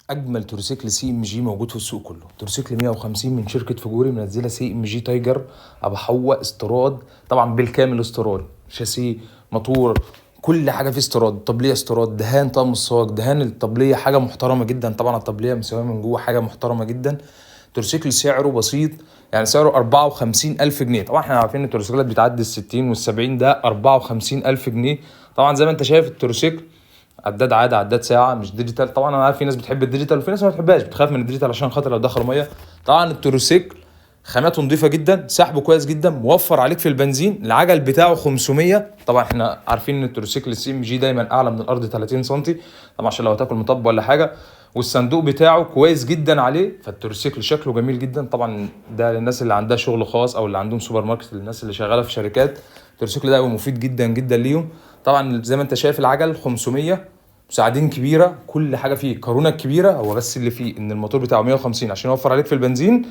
اجمل تروسيكل CMG موجود في السوق كله، تروسيكل 150 من شركة فجوري، منزله CMG Tiger ابو حوا استيراد، طبعا بالكامل استيراد، شاسيه موتور كل حاجة فيه استيراد، طبليه استيراد، دهان طقم الصاج، دهان الطبلية حاجة محترمه جدا، طبعا الطبلية مساوية من جوه حاجة محترمه جدا. تروسيكل سعره بسيط، يعني سعره 54000 جنيه. طبعا احنا عارفين ان التروسيكلات بتعدي ال 60 وال 70، ده 54000 جنيه. طبعا زي ما انت شايف التروسيكل عداد عادة، عداد ساعة، مش digital. طبعا انا عارف في ناس بتحب ال digital وفي ناس ما بتحبهاش، بتخاف من ال digital عشان خاطر لو دخلوا مية. طبعا التروسيكل خاماته نظيفة جدا، سحبه كويس جدا، موفر عليك في البنزين. العجل بتاعه 500. طبعا احنا عارفين ان التروسيكل ال CMG دايما اعلى من الارض 30 سم، طبعا عشان لو هتاكل مطب ولا حاجة. والصندوق بتاعه كويس جدا عليه، فالتروسيكل شكله جميل جدا. طبعا ده للناس اللي عندها شغل خاص او اللي عندهم سوبر ماركت، للناس اللي شغالة في شركات، التروسيكل ده هيبقى مفيد جدا جدا ليهم. طبعا زي ما انت شايف العجل 500، مساعدين كبيرة، كل حاجة فيه، كارونه كبيرة. هو بس اللي فيه ان الموتور بتاعه 150 عشان يوفر عليك في البنزين.